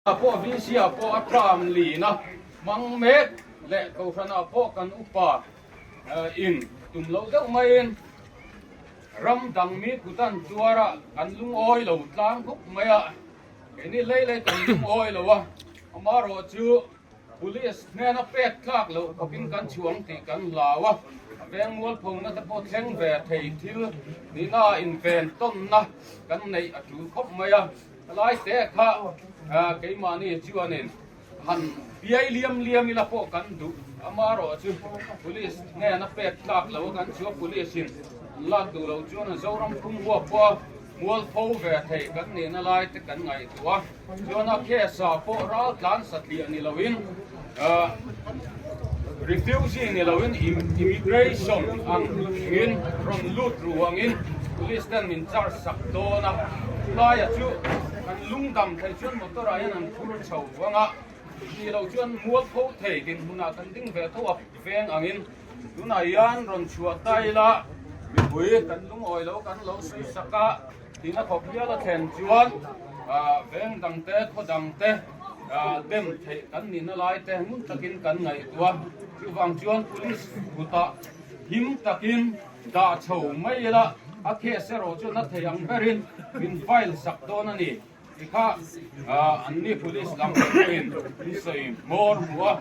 Pawh VC ah pawh a tram lin a, hmang mek leh Kohhran ah pawh kan upa in tum loh deuh maiin ram dang mi kut an tuar a, kan lungawi lo tlang khawp mai a, keini lei lei kan lungawi lo a, amaherawhchu Police hnena pek tlak loh khawpin kan chhuang tih kan hlau a, a veng mualphona te pawh thleng ve thei thil nihna inven tawnna kan neih a tul khawp mai a. Helai te kha keimahni chuanin han piai liam liam ila pawh kan duh amaherawh chu Police hnena pek tlak lo a kan chu a Police in an lak duh loh chuan a Zoram phung huap pawh a mualpho ve thei kan nihna lai te kan ngaihtuah a chuan a case ah pawh ral tlan satliah ni loin Refugee ni loin immigration ang in rawn lut ruangin police ten min charge sak dawn a, chulaia chu kan lungdam theih chuan motor ah hian an phur chho vang a, ni lo chuan mualpho thei dinhmunah kan ding ve tho a veng angin tunah hian rawn chhuah ta ila mipui kan lungawi lo kan lo sawi sak a. Tina khawp hial a thlen chuan veng dang te, khaw dang te dem theih kan nihna lai te ngun takin kan ngaihtuah a. Chuvang chuan police kutah him takin dah chho mai ila a case erawh chu na thei ang berin min file sak dawn a ni ti kha anni police lam te pawhin min sawi hmawr hmu a.